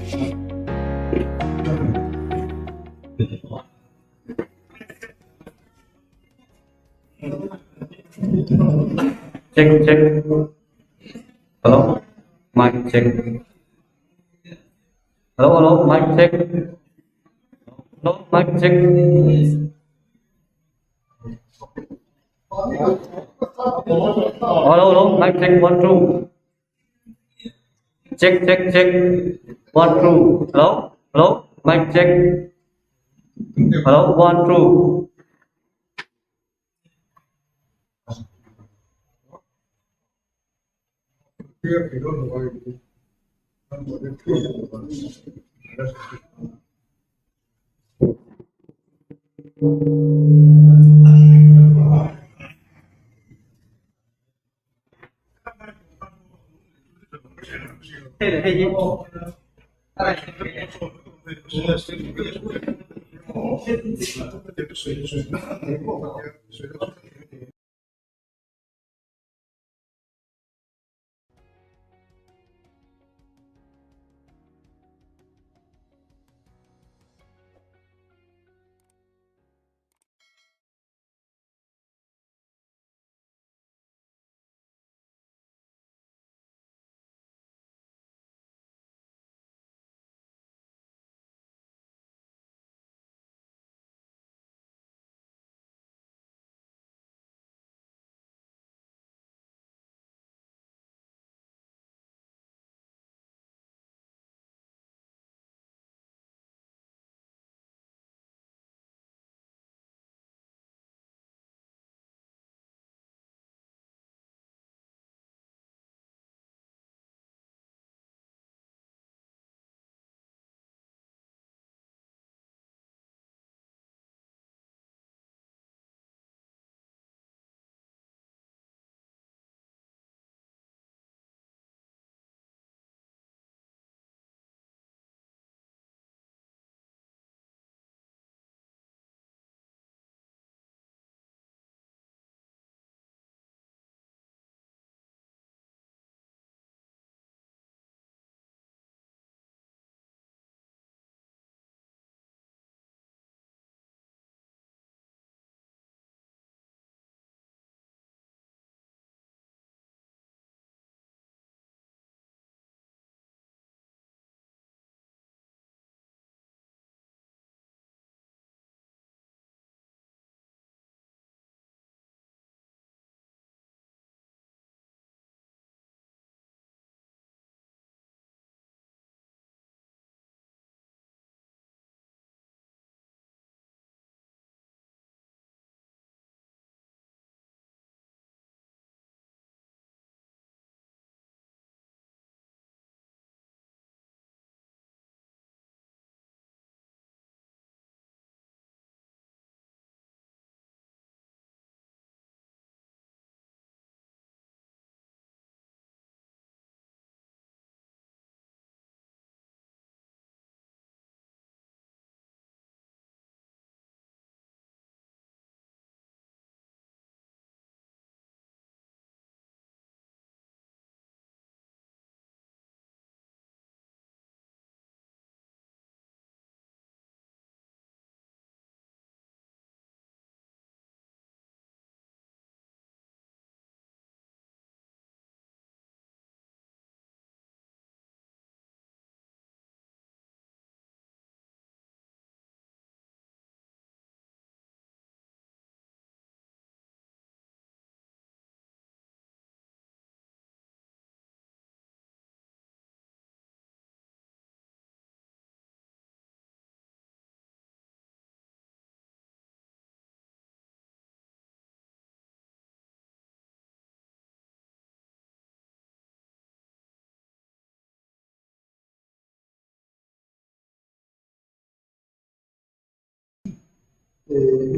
Check check hello mic check hello hello mic check hello mic check hello hello mic check one two check check check one two hello hello mic check hello one two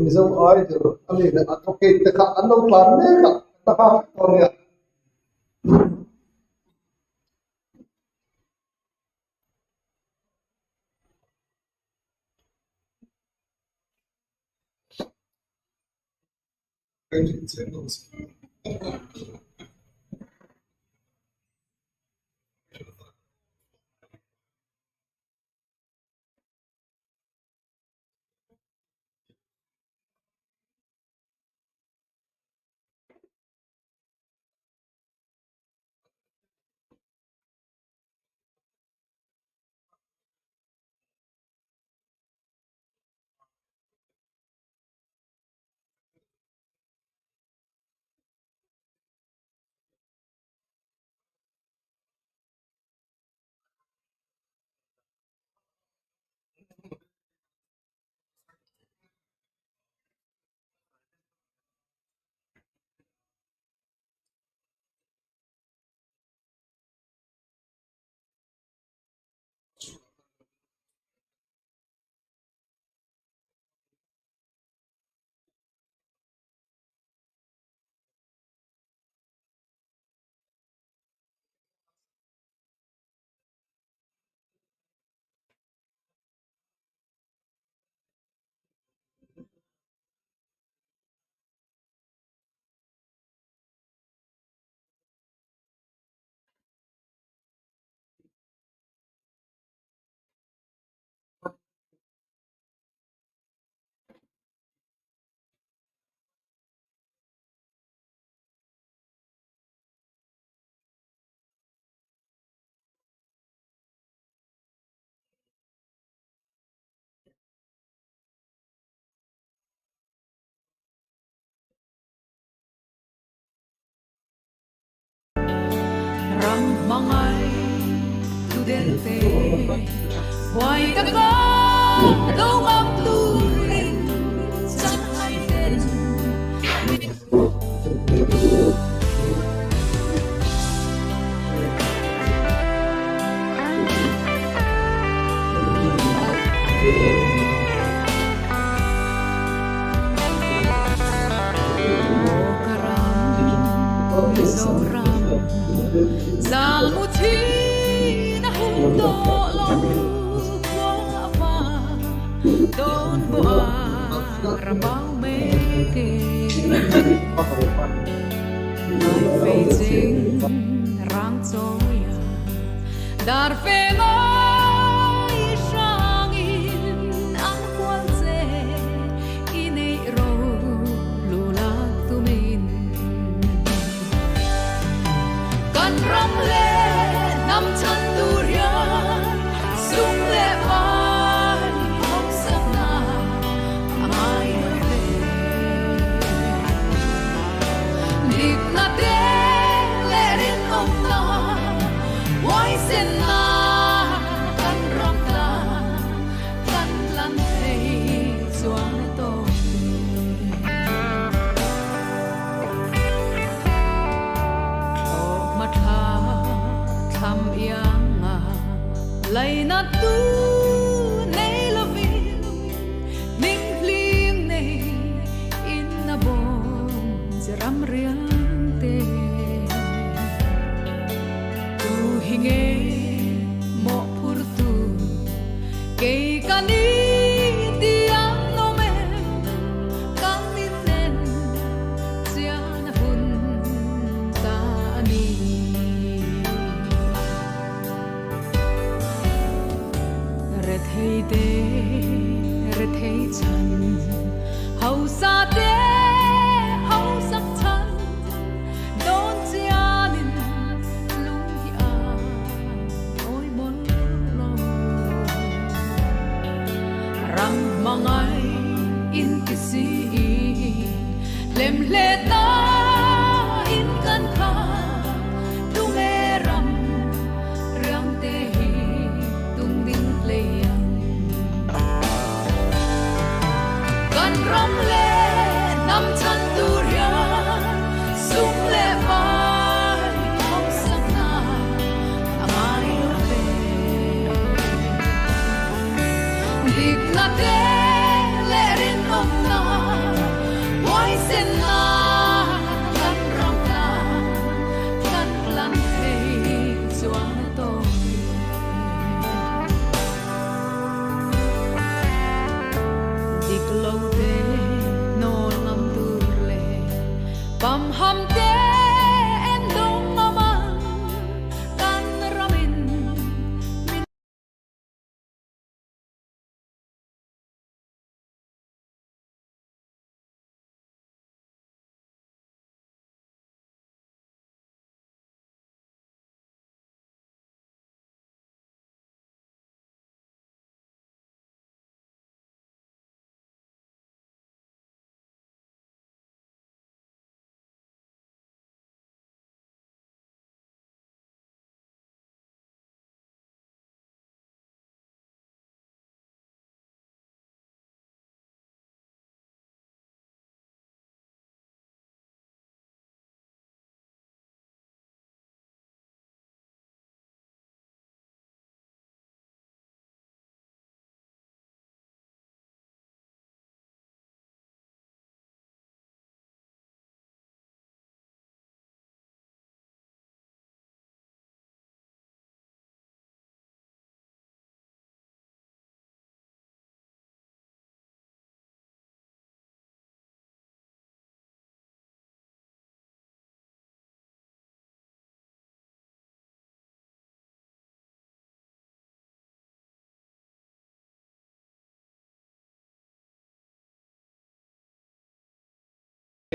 Mizo Idol a ni leh advocate te kha an lo tlan mek a, kan la nghak vek dawn nia.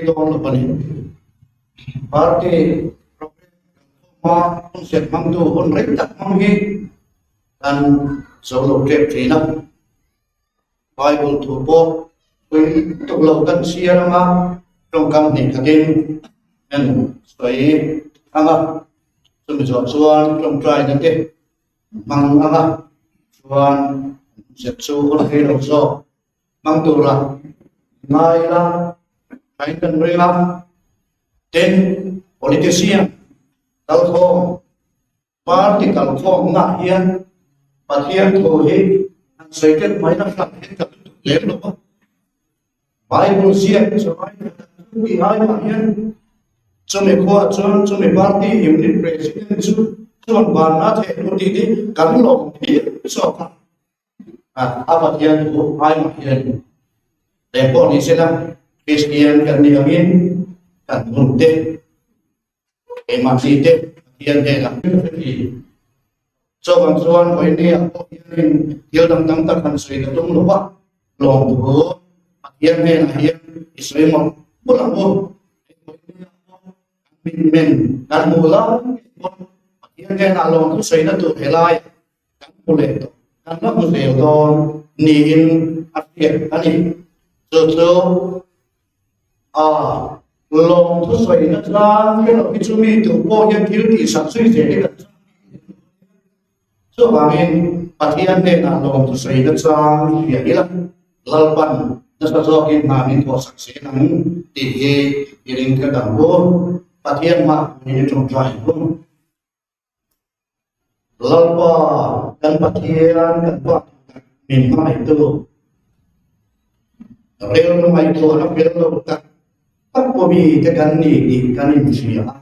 Dawn lo a ni. Party programme kan khawm a, hun set hmangtu hun rei tak hmang hi kan zo lo tep thin a. Bible thu pawh pui tuk lo kan chhiar ang a, tawngkam hnih khatin en sawi ang a. Chumi. Chumi zawh chuan tawngtaina te hmang ang a, chuan zep chu hun rei lo zawk hmang tura ngai ila thain kan ring a. Tin, politician kalkhawm Party kalkhawmnaah hian Pathian thu hi han sawi deuh mai la hran hian ka lutuk lem lo a. Bible ziak chu ai tih ai mah hian chumi khuaah chuan chumi party unit president chu chuan vanna theh lut tih hi kan lawm phian zawk a. A Pathian thu ai mah hian eng pawh ni sela Kristian kan nih angin kan hun te Keimahni te Pathian hnenah heti chawang chuan vawinia pawh hianin thil dang dang tak han sawi ka tum lo va, lawmthu Pathian hnenah hian i sawi mawlh mawlh ang u. Hei vawinia pawh kan mitmen kan hmuh lai ngei pawn Pathian hnenah lawmthu sawina tur helaiah kan hmu leh tawh, kan la hmu zel dawn niin a hriat a ni. Chu chu A lawmthu sawi na tlang hre lo hi chu mi tu pawh hian thil tih sak zui zel hi kan chak bik em lo nia. Chuvangin Pathian hnenah lawmthu sawi na chang hria ila Lalpan nasa zawkin hna min thawh sak zel ang tih hi i ring kher ang u. Pathian hmah hmuhin i tawngtai ang u. Lalpa kan Pathian kan Pa tak min hmangaihtu, rilru ngaihtuahna fel lo tak tak pawh mite kan ni tih kan inhria a.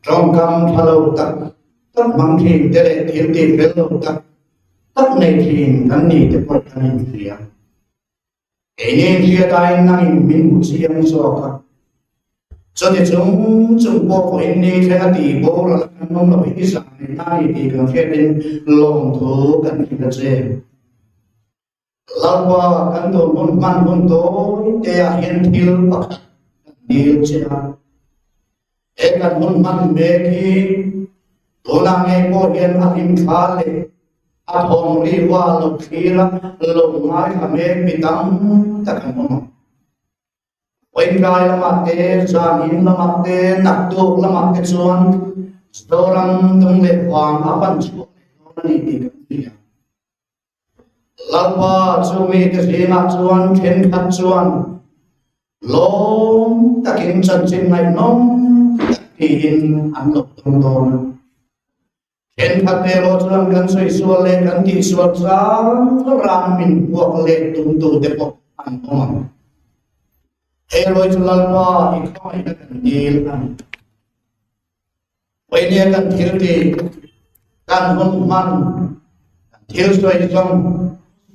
Tawngkam tha lo tak tak hmang thin te leh thil tih fel lo tak tak nei thin kan ni te pawh kan inhria. Keini hriatain nangin min hmu chiang zawk a. Chuti chung chung pawh pawhin ni thleng a tih boral a kan awm lo hi zah nei ta ni tih kan hriatin lawmthu kan hrilh a che. Lalpa kan tun hun hman hun tawi te ah hian thil pakhat kan dil che a. He kan hun hman mek hi tunah ngei pawh hian a hlimthla leh a thawm ri hua lo thlir a, lo ngaithla mek mi tam tak an awm ang. Vawikai lamah te, zanin lamah te, naktuk lamah te chuan Zoram tung leh vang a pan chhuak leh dawn a ni tih kan hria. Lalpa chu mite zingah chuan thenkhat chuan lawm takin chanchin ngaihnawm tak tiin an lo tum dawn a. Thenkhat erawh chuan kan sawi sual leh kan tihsual chang ram min puak leh tumtute pawh an awm ang. He lawi chu Lalpa i khawngaihna kan dil a ni. Vawinia kan thil ti, kan hun hman, kan thil sawi zawng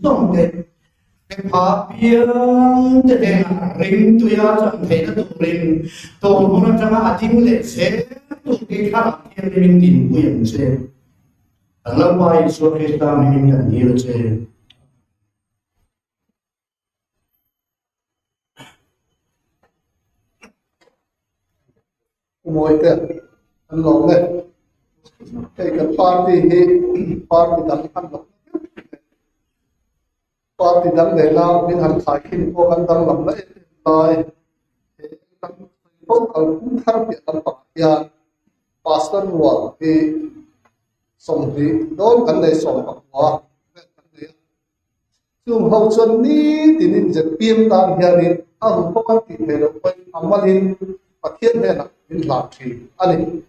zawng te, hre pha piang te hnenah ringtuia chan theihna turin tun hun atanga a ding leh zel tur hi Thlarau Thianghlimin dinpui ang che. Kan Lalpa Isua Krista hmingin kan dil a che. Umawi te an lawm e. Hei kan party hi party dang an lo party dang nena min han thlai khin pawh kan danglam na em em lai he kan fo kalphung thar piah lampangah hian pastor rual hi 20 dawn kan nei 19 vel kan nei a. Chung ho chuan nitinin ZPM tan hianin a hun pawh an tih theih loh pawhin a malin Pathian hnenah min hlan thin a ni.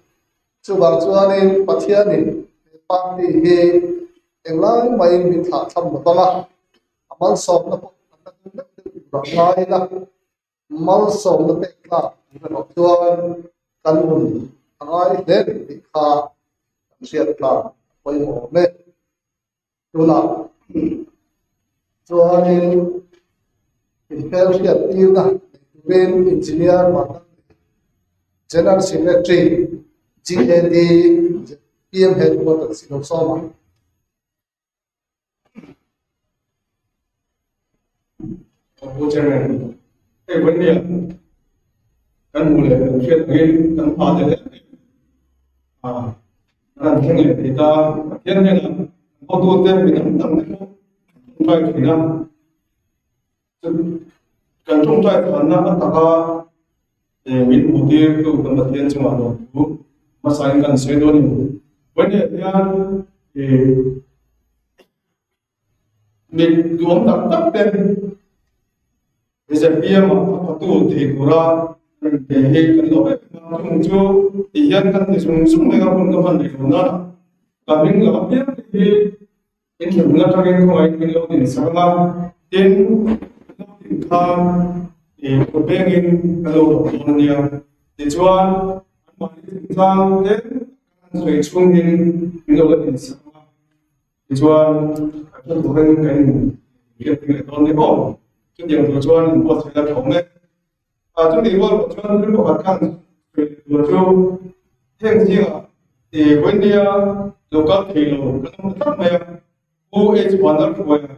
Chuvang chuanin Pathianin he party hi englai maiin min thlah tham lo vang a, a malsawmna pawh kan la dum deuh deuh tur a ngai ila, malsawmna pek tlak tur erawh chuan kan hun a ngai hle tih kha kan hriat tlak a pawimawh awm e. Tunah chuanin inhmel hriat tirna nei turin Engineer Madan leh General Secretary GAD ZPM Headquarters i lo sawm ang. Pu Chairman, hei vawinia kan hmuh leh kan hriat angin kan fate te an thleng leh thei ta. Pathian hnenah kan hotute mi dang dang te pawh kan tawngtai thin a, kan tawngtai thanna a taka min hmuhtirtu kan Pathian chungah lawmthu. Hmasain kan sawi dawn a ni. Vawiinah hian ih mit duam tak tak te ZPM ah a fatu thei tura rawn pe hi kan lo vek a, chung chu ti hian kan ti zung zung mai a, hun ka hman rih lo nana ka hming lo apiang te hi Inthlahna atangin khawngaih min lo din sak ang a, tin, kan lo din khan ih kut vengin kan lo lawm dawn a nia. Tichuan, anmahni chungchang te kan han sawi chhungin min lo la din sak ang a, tichuan, kan hre turin kan inhriat tir leh dawn ni aw. Chutiang tur chuan inbuatsaih la tha awm e. Chutih rual pawh chuan thil pakhat khan sawi leh tur chu heng zingah ih Vawinia lo kal thei lo kan awm ta tlat mai a, Pu H Vanlalhruaia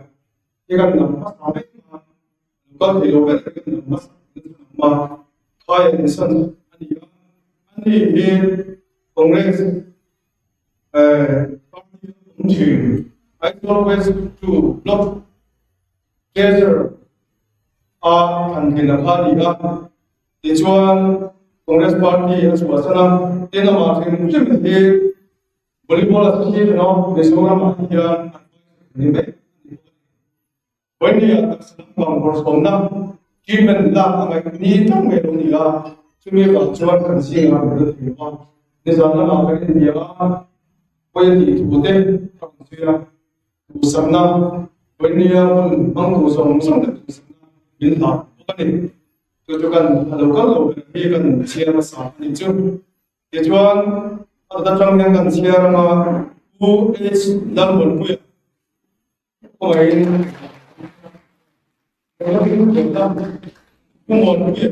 hi kan lam hmasa vek a, lo kal thei lo ber hi kan lam hmasa a, Thai Anson a ni a, ani hi Congress party a awm thin Aizawl West 2 Block Treasurer a thlan thin a kha a ni a, tichuan Congress party a chhuahsan a, tin amah hrim hrim hi Volleyball Association of Mizoram ah hian adviser ni mek a ni bawk a ni. Vawinia taksa lampang bawrhsawmna treatment lak a ngaih ni tang mai lo ni a, chumi avang chuan kan zingah min la thei lo a, nizan lamah kan inbia a, pawi a tih thu te ka rawn sawi a, duhsakna vawinia hun hmangtu zawng zawng te duhsakna min hlah bawk a ni. Chu chu kan a lo kal lo ber hi kan chhiar hmasa a nih chu. Tichuan, a dawt atang hian kan chhiar anga Pu H Lalmuanpuia Khawngaihin Pu Muanpuia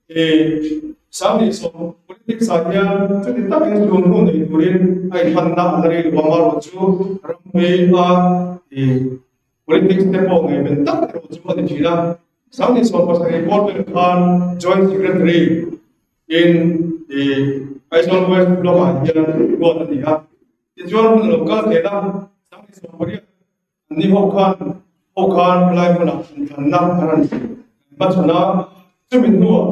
hi Sanghnih-sawm politics ah hian chuti takin tun hun nei turin a inhmanna a la rei lo a, amaherawhchu ramhmei a politics te pawh ngaihven tak erawh chu a ni thin a. 2017 pawl ber khan Joint Secretary in Aizawl West Block ah hian ruat a ni a. Tichuan hun a lo kal zel a, 2018 an ni ho khan ho khan helai hmunah inthlanna an rawn hmachhawn a, chumi hnuah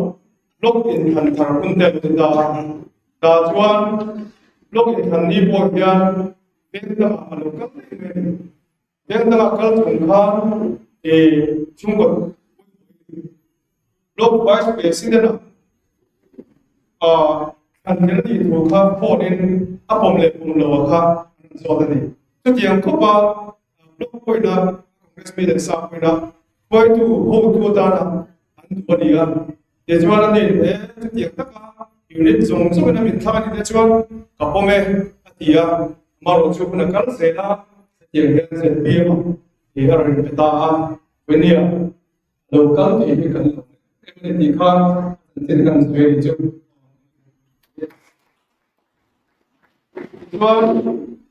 block inthlan thar hun te a lo ti ta a. Tah chuan block inthlan ni pawh hian veng dangah a lo kal daih mai a ni. Veng dangah kal chung khan ih chhungkaw block vice president ah thlan kher nih thu kha phone in a pawm leh pawm lo ah kha an zawt a ni. Chutiang khawpa block pawina Congress mi leh sa pawina hruaitu hotu atana an duh a ni a. Tichuan a ni he chutiang taka unit zawng zawngin a min thlak a nih te chuan ka pawm e a ti a, amaherawhchu chu hun a kal zel a, hetiang hian ZPM ah hi a rawn inpe ta a, Venia lo kal tih hi kan lo em a ni tih kha chanchin kan sawi a ni chu. Tichuan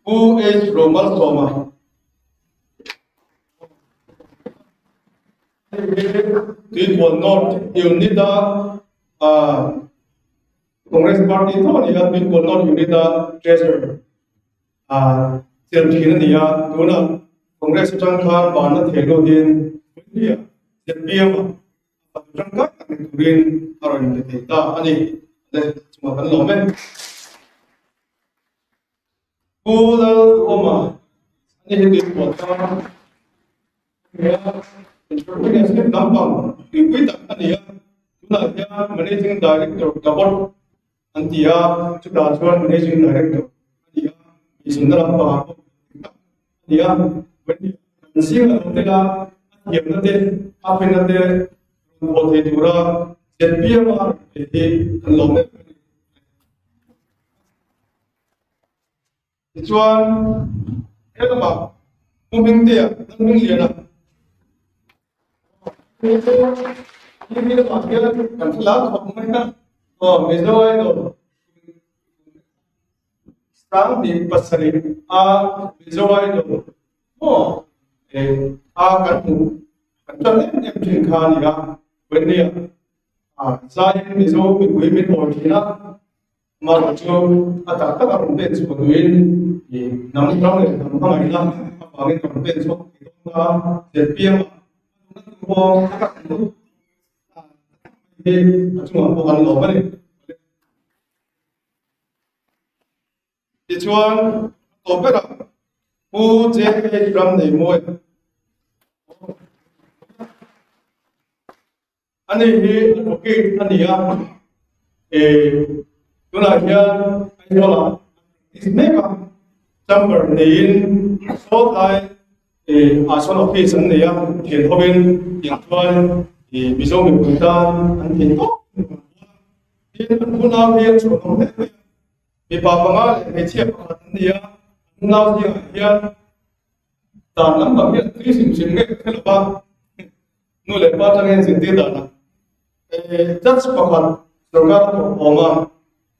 Pu H Romalsawma Tuipuan North Unit-a Congress Party tho a ni a, Tuipuan North Unit-a Treasurer chelh thin a ni a, tunah Congress atang khan banna thei lutin India ZPM-a a fanu tangkai tak ni turin a rawn inpe thei ta a ni. Le chungah kan lawm e. Pu Lalduhawma a ni hi Tuipuan tan Entrepreneurship lampang tuipui tak a ni a, tunah hian Managing Director Kabot an ti a, chutah chuan Managing Director a ni a, eizawnna lampangah pawh tuipui tak a ni a, kan zing a lo tel a, a thiamna te, a finna te rawn thawh thei tura ZPM a rawn pe hi kan lawm em a ni. Tichuan, he lamah Pu Hmingtea, Lal Hmingliana, TV lamah hian kan thla khawp mai a, aw Mizo Idol sang tih pasarih a Mizo Idol maw a kan hmuh kan tan em em thin kha a ni a, Vawihnia zaiin Mizo mipui min awi thin a. Amaherawh chu a tak tak a rawn pen chhuah duhin hnam ram leh hnam hmangaihna avangin a rawn pen chhuak thei dawn ta a, ZPM ah a duhna tur pawh a tak ang mai hi a chungah pawh kan lawm a ni. Tichuan, a tawp berah Pu JH Ramneimawi Ani hi advocate a ni a, eh tunah hian Aizawlah an practice mek a, chamber neiin sawtlai eh ah sawn office an nei a, thian hovin tiang chuan eh Mizo mipui tan an thei tawp an rawn bual a, tin an unau hi an chhuanawm hle mai a, mipa panga leh hmeichhia pakhat an ni a, an unau zingah hian Dan lampang hian tui hrim hrim nge ka hre lo va, nu leh pa atangin an zirtir dan a. Judge pakhat sorkar a thawk awm a,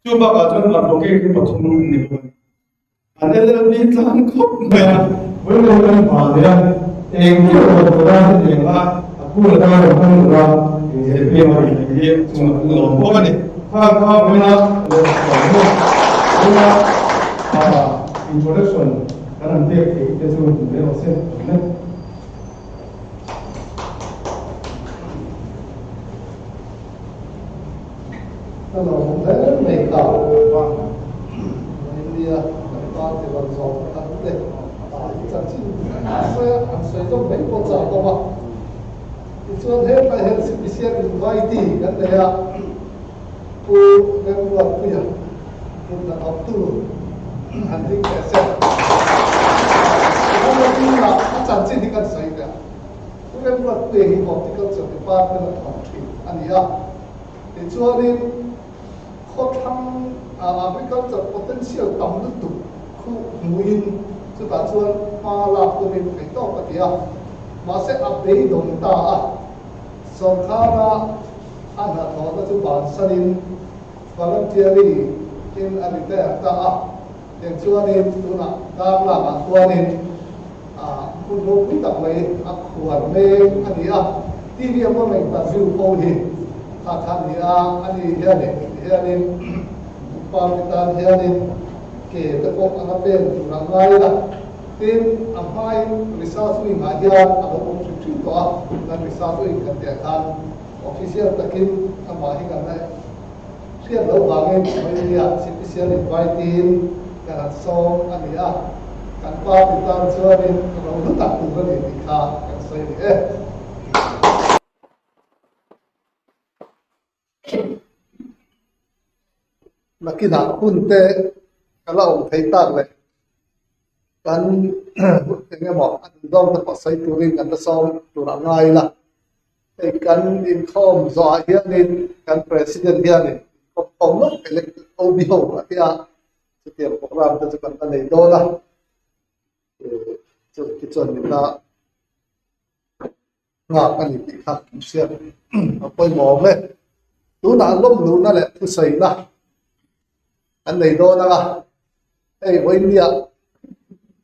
chu bakah chuan advocate hi pathum an ni bawk a ni. An LLB tlang khawp mai a, vawiin kan hma leh a, eng nge rawn tura hetiang a a pu la ta rawn hmang tura zirtir a nih hi chungah kan lawm bawk a ni. Kha kha vawiina vawiina introduction Kan han pek theih te chu hmu ve rawh se awm e. Ka lo hmu hle mai kha India kan party rawn zawm khat te i chanchin sawi a han sawi zawm mai pawh chak awm a. Tichuan hetlai hian Sipisian invitee kan nei a, Pu Remruatpuia kut hnathawktu han ding teh se. Ramriah a chanchin hi kan sawi teh a. Pu Remruatpuia hi Horticulture Department a thawk thin a ni a. Tichuanin khawthlang agriculture potential tam lutuk khu hmuin chutah chuan hma lak tumin theih tawk a ti a. Mahse a beidawng ta a. Sawrkhara a hnathawhna chu bansanin Volunteering in a retire ta a, tiang chuanin tunah darlakah chuanin hmun ropui tak mai a khuar mek a ni a, TV a pawh rawn interview fo hi kha kha a ni a, ani hianin hianin party tan hianin ke te pawh a la pen tur a ngai la, tin a hmain research wing ah hian a lo awm hrim hrim tawh a, kan research wing kan tih ah khan Official takin amah hi kan la hriat loh vangin Australia Special Invite-in kan han sawm a ni a, kan party tan chuanin ro hlu tak tur a ni tih kha kan sawi ni e. Nakinah hun te ka la awm thei tak leh kan eng emaw a duhzawng te pawh sawi turin kan la sawm tur a ngai la. Hei kan inkhawm zawhah hianin kan President hianin inkhawm khawm lawk elected OB ho a tia chutiang program te chu kan la nei dawn a. Chu ti chuan min la nghak a ni tih kha kan hriat a pawimawh awm e. Tunah lawmluhna leh thusawina an nei dawn ang a, hei vawinia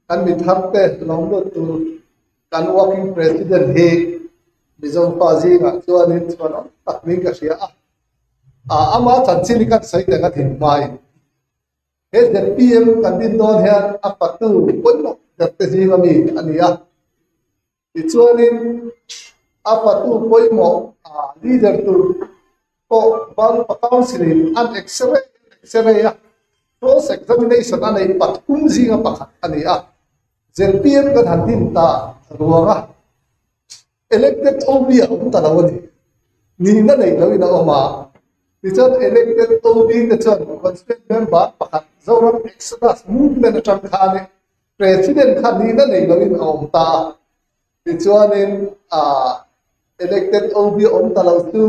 kan mi thar te lawm lut tur kan working president hi Mizo pa zingah chuanin chuan awm tak niin ka hria a, ama chanchin hi kan sawi teng a thin hmain he ZPM kan din dawn hian a fatu pawimawh ber te zinga mi a ni a. Tichuanin a fatu pawimawh leader tur pawh Valpa Council-in an x-ray an x-ray a, cross examination a neih pathum zinga pakhat a ni a. ZPM kan han din ta ruang a, elected OB a awm ta lo a ni. Nihna nei loin a awm a. Tichuan elected OB te chuan constituent member pakhat Zoram Exodus Movement atang khan President kha nihna nei loin a awm ta a, tichuanin aah elected OB awm ta lo chu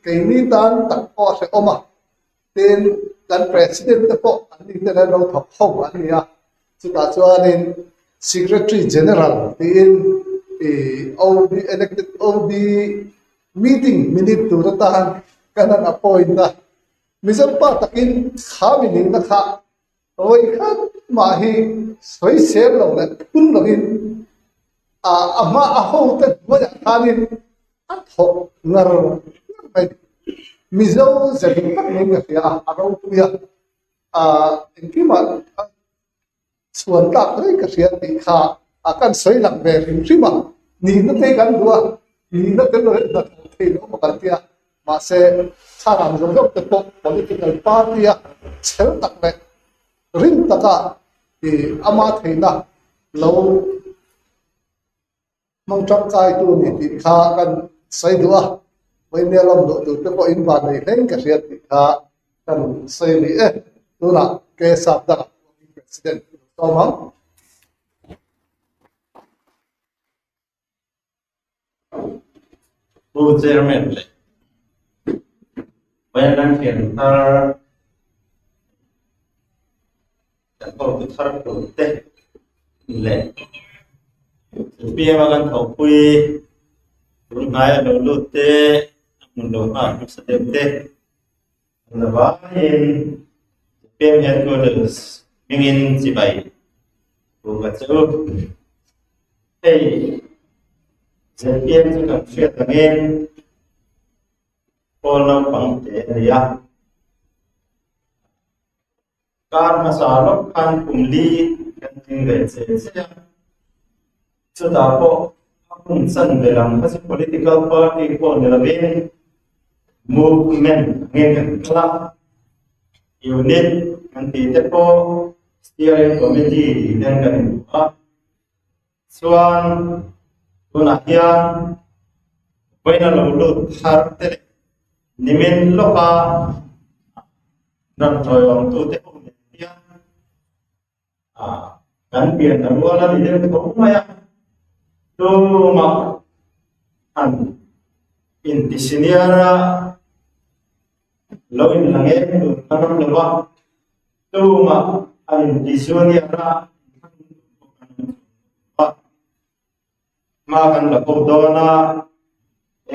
keini tan tak pawh a hrehawm a, tin kan President te pawh an ni ten an lo thawk ho an ni a, chutah chuanin Secretary General tiin ih OB elected OB meeting minute tur atan kan han appoint a, Mizo pa takin kha mi nihna kha Hawi khat mah hi sawi sel lo leh phun lovin a a hma a hote hnuaiah khanin a thawk ngar ngar mai. Mizo ze duh tak niin ka hria a, a ropui a, engkimah a chhuan tlak hle ka hria tih kha a kan sawi lang ve hrim hrim a, nihna te kan duh a, nihna te erawh hnathawh thei lo maw kan tia. Mahse, thlarau zawng zawng te pawh political party-a chhel tak leh rin taka Ama theihna lo hmang tangkaitu a ni tih kha kan sawi duh a, Vawinia lam duh tur te pawh in van nei hleng ka hria tih kha kan sawi a ni e. Tunah KSAP dangah working president i lo sawm ang. Pu Chairman leh Vawiin thian thar kan hotu thar tur te leh ZPM a kan thawhpui tun hnaia lo lut te a hmun lo nghak hmasa deuh te an la vaiin ZPM headquarters hmingin chibai buk a che u. Hei ZPM chu kan hriat angin pawl naupang te a ni a. Kar hmasa lawk khan kum li kan tling ve che che a, chutah pawh a hun chan ve lam kha chu political party pawh ni lovin movement angin kan kal a, unit kan tih te pawh steering committee tih ten kan inbuah a, chuan tunah hian vawiin a lo lut thar te leh nimin lawka Ram tawiawmtute ho nen hian kan pian ta rual a ni deuh tho mai a, tumah han inti senior a lo inla ngei tur ka ram lo va, tumah an inti junior a Hma kan la ho dawn a,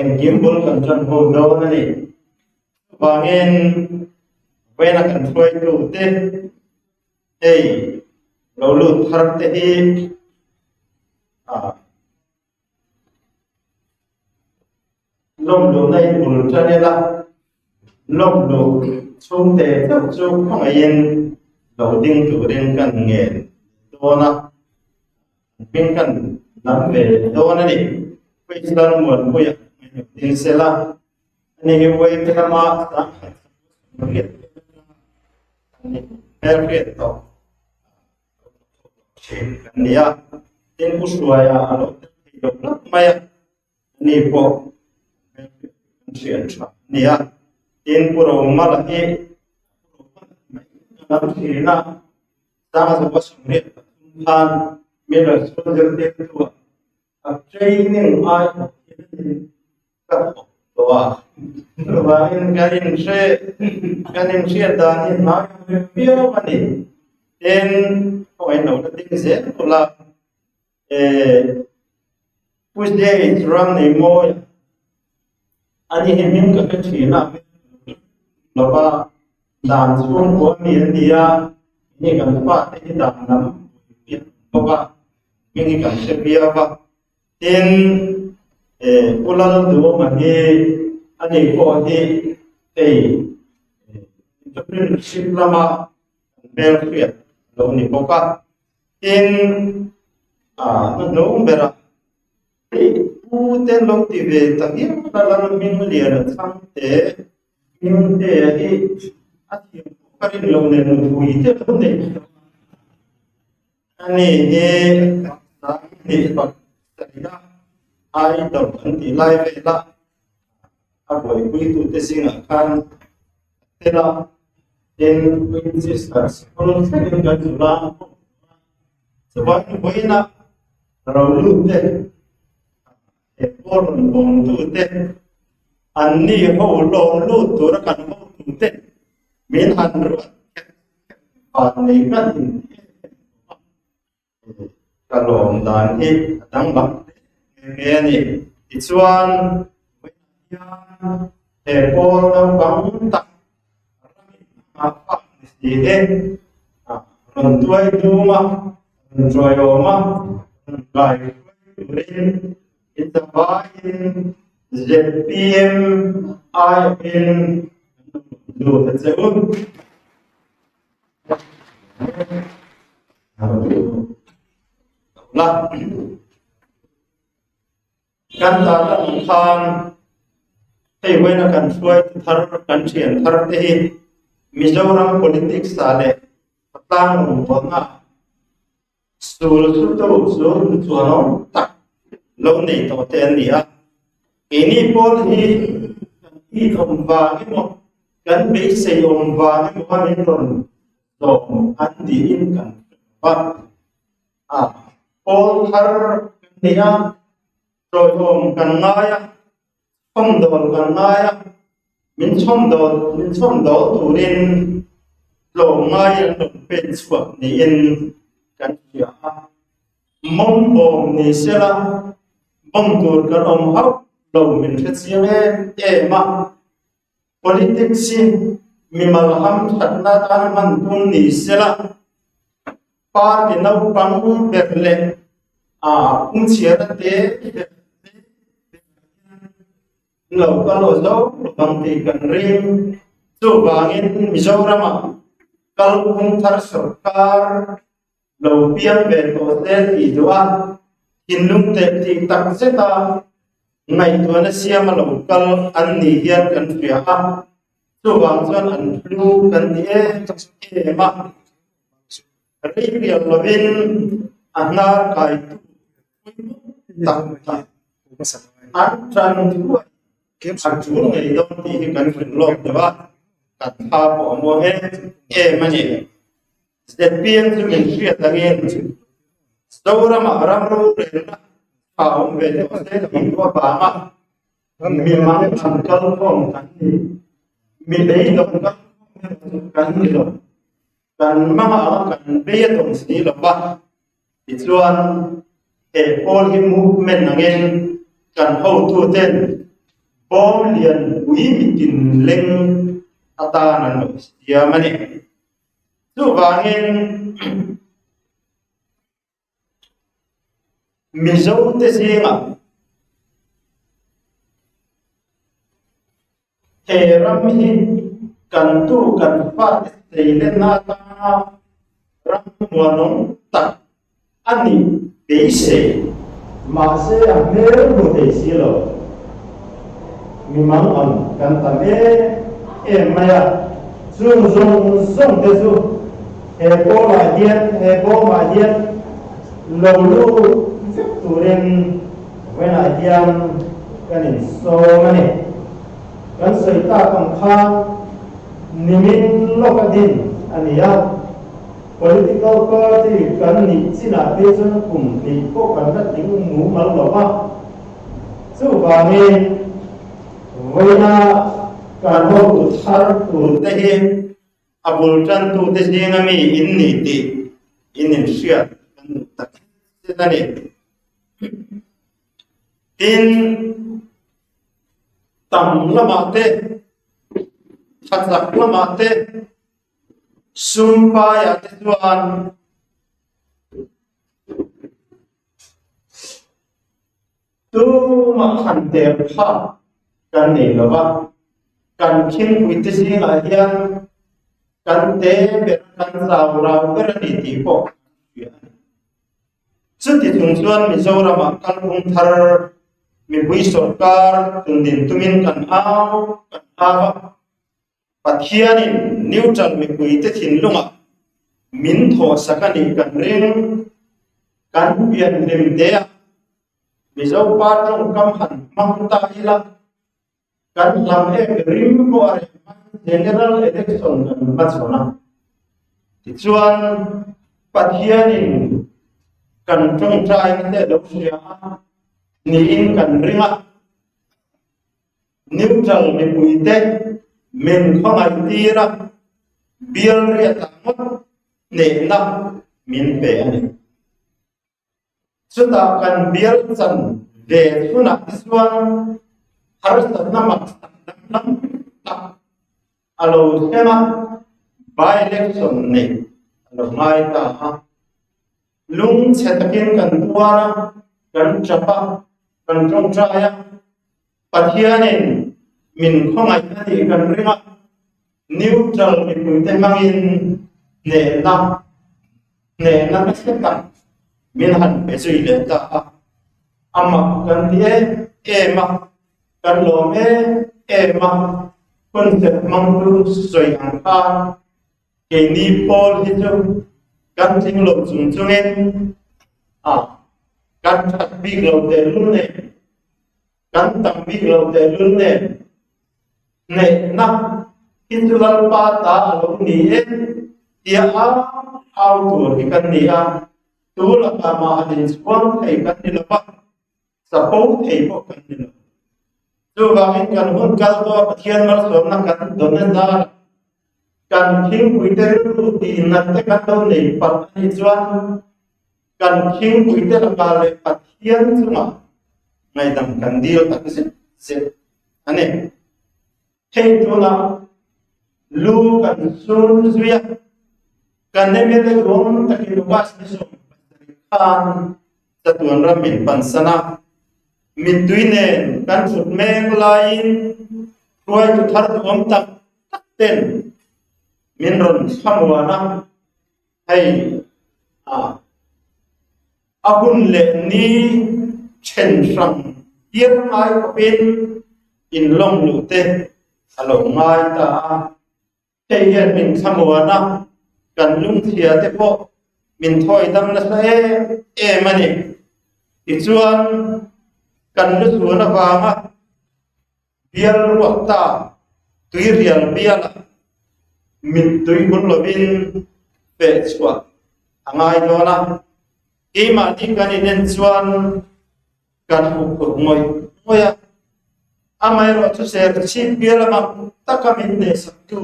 engkim bul kan tan ho dawn a ni. Chuvangin vawiina kan hruaitute hei lo lut thar te hi ah lawmluhna in bul tan ila, lawmluh chhungte chauh chu khawngaihin lo ding turin kan ngen dawn a. Hming kan lam ve leh dawn a ni. Puichhar Muanpuia ngaihno ding sela, ani hi Uaite lama sangkhat riat kan hmelhriat tawh thin kan ni a. Tin, Pu Hruaia a lo tel thei lo hlauh mai a, ani pawh hmelhriat kan hriat tha a ni a. Tin, Pu Romala hi Pu Romala mai kan lam thin a. Sangzova sawmriat pathum khan Mineral Soldier Deptu ah a training ai awh hian ka thawk tawh a. Chuvangin kan inhre kan inhriat dan hi hnai a rem viau a ni. Tin, khawngaih lo la ding zel tawh la. Eh, Pu Jay ram nei mawi a, ani hi hming ka hre thin a, lo va dan chhungkua mi an ni a, ni kan fate hi dan lam pui an bawk a, hming hi kan hre viau a. Tin, eh, Pu Lalduhawma hi ani pawh hi hei entrepreneurship lama kan hmelhriat a lo ni bawk a. Tin, a hnuhnung berah hei pu te lo ti ve ta hial a lal hming lian a chhang te hming te hi a thiam pawh ka rin lo nen nupui te lo nei tawh a ani hi hnih pasarih a idol an tih lai vel a a buaipuitute zingah khan a tel a, tin Queen Sister sikul thlengin kan zul a, chuvangin vawiina ro lut te, he pawl rawn bawmtu te, anni ho lawm lut tura kan hotu te min han ruat kher kher van nei ngat in ti em em tawh a. Ka lawm dan hi a danglam hle nghe nghe a ni. Tichuan, vawiinah hian he pawl naupang tak ramin a nghah phak ni si e, rawn tuai dum a, rawn tuaiawm a, rawn kai hruai turin inzavaiin zpm aiawhin kan lo lawm lut a che u. La kan ta lang khan hei vawiina kan hruai thar kan thian thar te hi Mizoram politics ah leh khawtlang rawngbawlna. Sul sutu sul chuanawm tak lo nei tawh te an ni a. Keini pawl hi kan it awm vang emaw, kan beisei awm vang emaw a min rawn zawm an tiin kan hre lo va. A pawl thar kan nei a, tawiawm kan ngai a, chhawmdawl kan ngai a, min chhawmdawl min chhawmdawl turin tlawm ngai an rawn pen chhuak niin kan hria a. Mawm bawm ni sela, bawm tur kan awm hauh lo min hre chiang em em a. Politics hi mimal hamthatna atan hman tum ni sela, party naupang ber leh phungchhiarna te ber te ber hian lo kal aw zo lovang tih kan ring. Chuvangin Mizoramah kalphung thar sorkar lo piang ve tawh se tih duh a, thinlung teh tih tak zeta ngaihtuahna siama lo kal an nih hian kan hria a, chuvang chuan an hlu kan ti em em a, rei rial lovin a hnar kaitu pawimawh tak tak an tan thuai a tul ngei dawn tih hi kan hrilh lawk deuh a, kan tha pawh a muang em em a ni. ZPM chu min hriat angin Zoramah ram rorelna tha awm ve tawh se tih chu avanga mi mang an kal khawm kan ni. Mi beidawng kal khawm erawh chu kan ni lo. Kan manga anga kan bei a tawng si lo va. Tichuan he pawl hi movement angin kan hotuten bawm lian pui mitin leng atan an lo siam a ni. Chuvangin Mizote zingah he ram hi kan tu kan fate seilenna atanga ram muanawm tak a nih beisei. Mahse a hmel hmu thei si lo. Mi mangan kan tam em em mai a, chung zawng zawng te chu he pawlah hian, he bawmah hian lo lut vek turin vawiinah hian kan insawm a ni. Kan sawi tak ang khan nimin lawk a din a ni a. Political party kan nih chinah te chuan kum hnih pawh kan la tling mumal lo va. Chuvangin vawiina kan hotu thar tur te hi a bul tantute zinga mi in ni tih in inhriat kan duh tak zet a ni. Tin, tam lamah te, tha chak lamah te, Sum paiah te chuan tumah han der phak kan nei lo va, kan khingpuite zingah hian kan te ber a, kan chau rau ber a ni tih pawh kan hria a ni. Chuti chung chuan Mizoramah kalphung thar mipui sawrkar tundin tumin kan au kan au a. Pathianin neutral mipuite thinlungah min thawhsak a nih kan ring. Kan pianhlim te-ah Mizo pa tawngkam han hmang ta ila, kan hlam em rim pawh a reh hmain General Election kan hmachhawn a. Tichuan, Pathianin kan tawngtaina te a lo hria a niin kan ring a. Neutral mipuite min khawngaih tir a, bial riatah ngawt hnehna min pe a ni. Chutah kan bial chan ve chhunah te chuan harsatna maksak danglam tak a lo thleng a, by-election neih a lo ngai ta a. Lungchhe takin kan tuar a, kan tap a, kan tawngtai a, Pathianin min khawngaih a nih kan ring a, neutral mipuite hmangin hnehna, hnehna nasa tak min han pe zui leh ta a. A mak kan ti em em a, kan lawm em em a, hun fel hmangtu sawi ang khan keini pawl hi chu. Kan tling lo chung chungin a kan that bik lo tehlul nen, kan tam bik lo tehlul nen, hnehna hi chu Lalpa ta a lo ni e tia au au tur hi kan ni a, tu lakah mah han inchhuang thei kan ni lo va, chapo thei pawh kan ni lo. Chuvangin kan hun kal tawh a Pathian malsawmna kan dawn a zar kan thingpuite rilru tihnat te kan lo nei palh a nih chuan kan thingpuite lakah leh Pathian chungah ngaihdam kan dil tak zet zet a ni. Hei tunah lu kan sur zui a, kan MLA ruang takin August ni 17 khan chatuan ram min pansan a, mittui nen kan thut mek laiin hruaitu thar duhawm tak tak ten min rawn thlamuan a, hei a a hun leh ni then hrang tir ngai khawpin inlawm luh te a lo ngai ta a. Hei hian min thlamuan a, kan lungthia te pawh min thawi dam nasa em em a ni. Tichuan, kan lu chhuan avanga bial ruak ta tuirial bialah mittui hun lovin feh chhuah a ngai dawn a. Keimahni kan inen chuan kan huphurh ngawih ngawih a, amaherawh chu serchhip bial lamah taka min hnehsaktu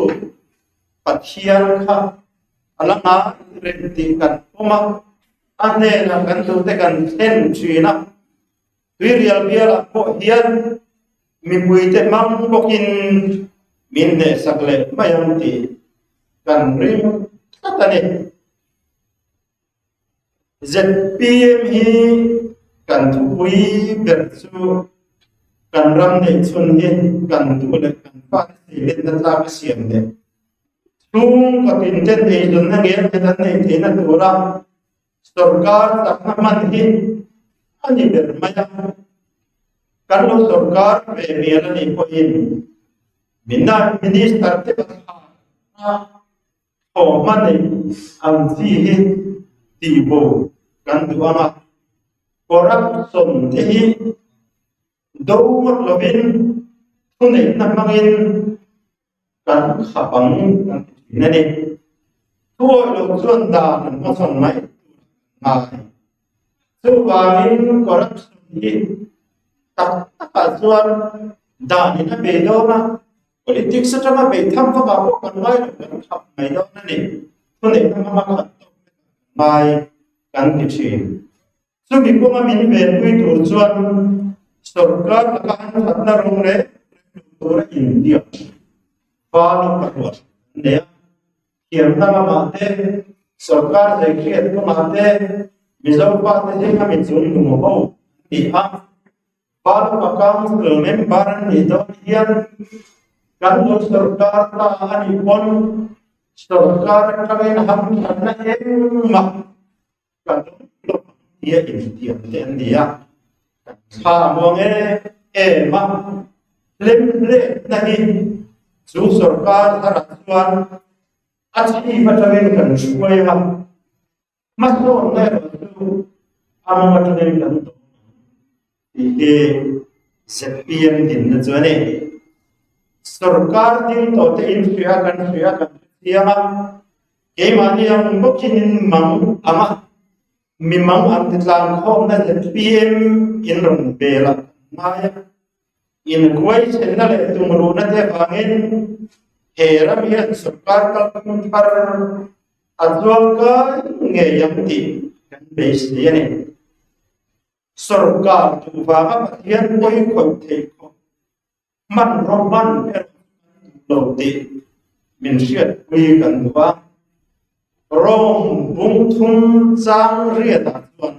Pathian kha a la ngai reng tih kan pawm a, a hnenah kan duhte kan thlen thin a, tuirial bialah pawh hian mipuite hmang bawkin min hnehsak leh mai ang tih kan ring tlat a ni. ZPM hi kan thupui ber chu kan ram neih chhun hi kan duh leh kan fate theilenna tlak a siam leh chhungkaw tin ten eizawnna ngel te kan neih theihna tura sorkar chakna hman hi a ni ber mai a. Kan lo sorkar ve mial a nih pawhin minister te a Thawhma neih ang chi hi tihbo kan duh ang a, corruption te hi do ngawt lovin thuneihna hmangin kan khap ang kan ti thin a ni. Thuawih loh chuan dan an hmachhawn mai tur a kan ngai. Chuvangin corruption hi tak takah chuan danin a bei dawn a, Politics atanga beih tham vak ah pawh kan ngai lo, kan khap mai dawn a ni. Thuneihna hmanga khat tawk te kan ngai kan ti thin. Chumi kawnga min venpui tur chuan sorkar laka an thatna rawng reng reng lo tura intiam valu ka ruat an nei a. Thiamna lamah te, sorkar zeihriat kawngah te, Mizo fate zinga mi chung nung ho an ni a. Valupa Council member an nih dawn hian kan lo sorkar ta a nih pawn sorkar atangin hamthatna engmah kan awm lo ang tia intiam te an ni a. Kan thla a muang em em a, hlemhletna hi chu sorkar tharah chuan a chhip atangin kan hruai a. Hmasawnna erawh chu a mawng atangin kan tawng ang tih hi zpm dinna chu a ni. Sorkar ding tawh te in hria kan hria kan hrethiam a, keimahni ang bawkin in mang ang a, mi mang ang ti tlangkhawmna zpm in rawn bel a kan ngai a. Inkuaichenna leh tumruhna te avangin he ram hian sorkar kalphung thar a chuangkai ngei ang tih kan beisei a ni. Sorkar duh vanga Pathian pawi khawih theih khawp hmanraw hman erawh kan duh lo tih min hriatpui kan duh a. Rome bung thum chang riatah chuan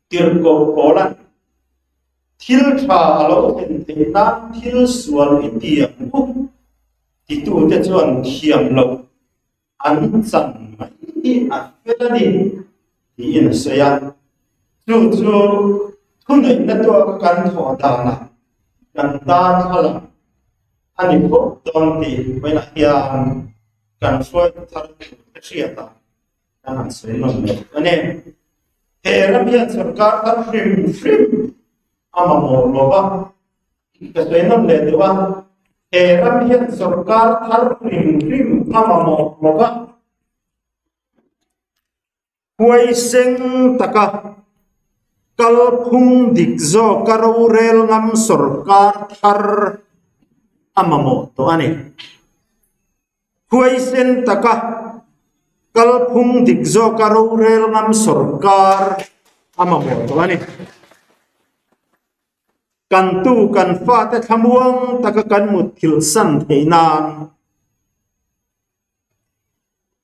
Tirhkoh Paula'n thil tha a lo thlen theih nan thil sual i ti ang u titute chuan thiam loh an chan mai hi a fel a ni tiin a sawi a. Chu chu thuneihna tuaka kan thawh danah kan tan thlalak a ni fawk dawn tih vawiinah hian kan hruaitu thar tur te hriatah. Kan han sawi nawn leh a ni. He ram hian sorkar thar hrim hrim a mamawh lo va, ka sawi nawn leh duh a, he ram hian sorkar thar hrim hrim a mamawh lo va, Huaiseng taka kalphung dik zawka rorel ngam sorkar thar a mamawh tawh a ni. Huaisen taka kalphung dik zawka rorel ngam sorkar a mamawh tawh a ni. Kan tu kan fate thlamuang taka kan mutthilh san theih nan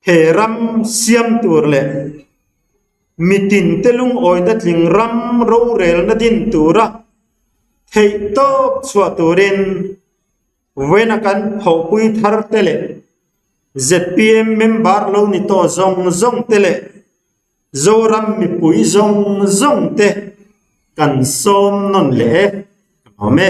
He ram siam tur leh mitin te lungawina tling ram rorelna din tura theih tawp chhuah turin vawiina kan phawhpui thar te leh zpm member lo ni tawh zawng zawng te leh Zoram mipui zawng zawng te kan sawm nawn leh e ka lawm e.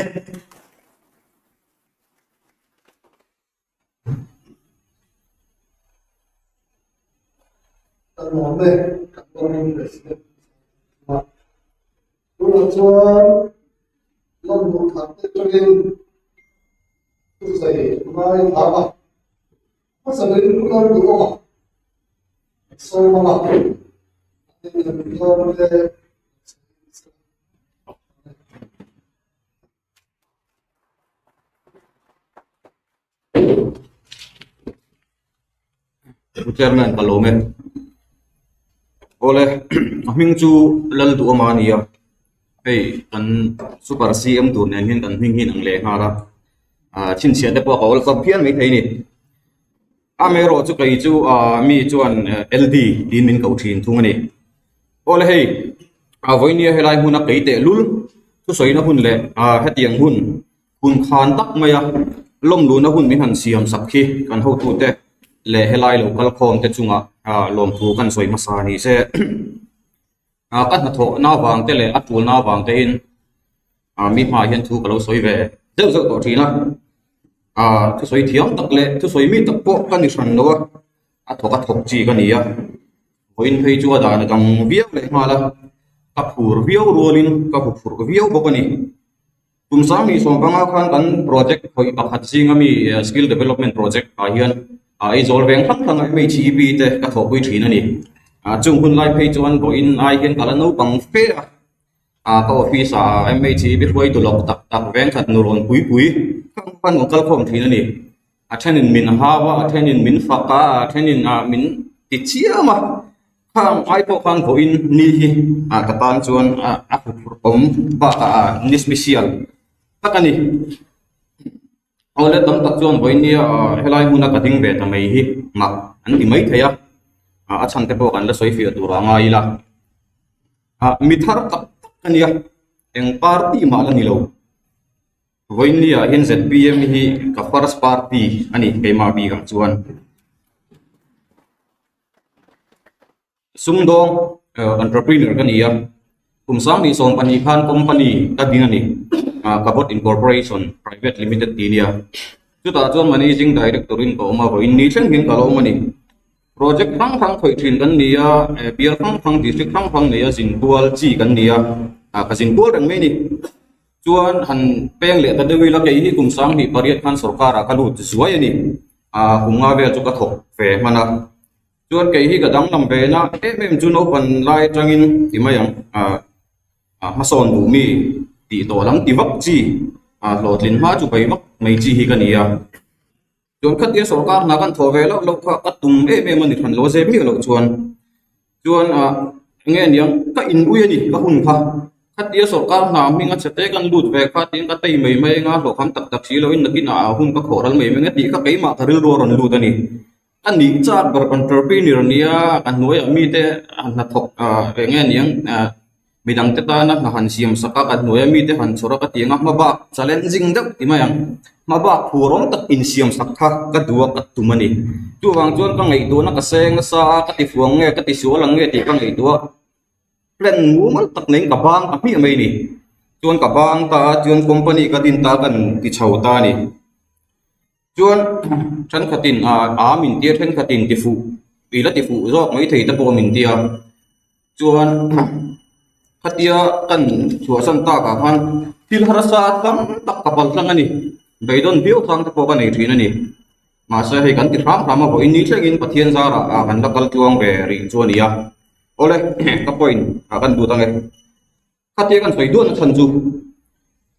Kan awm e, kan awmin President a tunah chuan lawm duh thar te atangin thusawi ngai tha a, hmasa berin hun a duh awm a, sawm anga a tlawm te Pu Chairman ka lawm e. Awle a hming chu lal duh awm a ni a, hei kan super CM tur nen hian kan hming hi in ang leh nghal a, ah chhinchhiah te pawh ka awlsam phian maithei a ni. Amaherawh chu kei chu ah mi chuan LD tiin min koh thin thung a ni. Awle hei a vawinia helai hmuna kei teh lul thusawina hun leh ah hetiang hun hun khan tak maia lawmluhna hun min han siam sak hi kan hotute leh helai lo kal khawm te chungah ah lawmthu kan sawi hmasa a ni se. Ah ka hnathawh na avang te leh a tulna avang te in ah mi hmaah hian thu ka lo sawi ve zeuh zeuh tawh thin a, ah thusawi thiam tak leh thusawi mi tak pawh ka ni hran lo a, a thawk a thawk chi ka ni a, vawiin phei chu a dan a dang viau leh nghal a, ka phur viau rualin ka hu phurh viau bawk a ni. Kum sang hnih sawmpanga khan kan project khawih pakhat zinga mi skill development project ah hian Aizawl veng hrang hranga MHEB te ka thawhpui thin a ni. Chung hun lai phei chuan vawiin ai hian ka la naupang fe a, ka office ah MHEB hruaitu lawk tak tak veng khat nu rawn pui pui kha khan rawn kal khawm thin a ni. A thenin min hau a, a thenin min fak a, a thenin min ti chiam a. Khang ai pawh khan vawiin ni hi ka tan chuan a huphurh awm bakah a ni special tak a ni. Awle tam tak chuan vawiin nia helai hmuna ka ding ve ta mai hi mak an ti mai thei a, a chhan te pawh kan la sawi fiah tur a ngai ila. Mi thar tak tak a nia, eng party mah la ni lo. Vawiin nia hian zpm hi ka first party a ni keimah bikah chuan. Sumdawng entrepreneur ka ni a, kum sanghnih 12 khan company ka ding a ni, Cabot Incorporation Private Limited tih a nia. Chutah chuan managing director in ka awm a, vawiin ni thleng hian ka la awm a ni. Project hrang hrang khawih thin kan ni a, bial hrang hrang district hrang hrang neia zinkual chi kan ni a, ka zinkual reng mai a ni. Chuan han peng leh ta deuh ila kei hi kum 28 khan sorkar ah ka lut zuai a ni. Aa kum nga vel chu ka thawk ve hman a. Chuan kei hi ka danglam ve na em em chu naupan lai atangin ti mai ang aa hmasawn duh mi tih tawh lam ti vak chi aa hlawhtlin hma chu bei vak mai chi hi ka ni a. Chuan khatia sorkar hna kan thawh ve loh loh kha ka tum em em a ni hran lo a zep miah loh chuan. Chuan ah eng nge niang ka in ui a ni ka hun kha. Khatia sorkar hna hming a chhe te kan lut ve kha tiin ka tei mai mai anga hlawhkham tak tak si loin nakin ah hun ka khawh ral mai mai ang a tih kha keimah ka rilru a rawn lut a ni. Ka nih chak ber entrepreneur nia ka hnuaiah mite hnathawk ah eng nge niang ah Midangte tana hna han siam sak a, ka hnuaia mite han chhawr a ka ti ang a, hma bak challenging deuh ti mai ang. Hma bak phurawm tak insiam sak kha ka duh a, ka tum a ni. Chuvang chuan ka ngaihtuahna ka seng nasa a, ka ti fuang nge, ka ti sual ang nge tih ka ngaihtuah a, plan mumal tak neiin ka bang ta hmiah mai a ni. Chuan ka bang ta a, chuan company ka din ta kan ti chho ta a ni. Chuan thenkhatin aa min tia thenkhatin ti fuh. I la ti fuh zawk mai thei te pawh min ti a. Chuan khatia kan chhuahsan takah khan thil harsa tam tak ka pal tlang a ni. Beidawn viau chang te pawh ka nei thin a ni. Mahse hei kan ti hram hram a vawiin ni thlengin Pathian zarah ah kan la kal tluang ve rih chu a ni a. Awle ka point ah kan lut ang e. Khatia kan sawi duahna chhan chu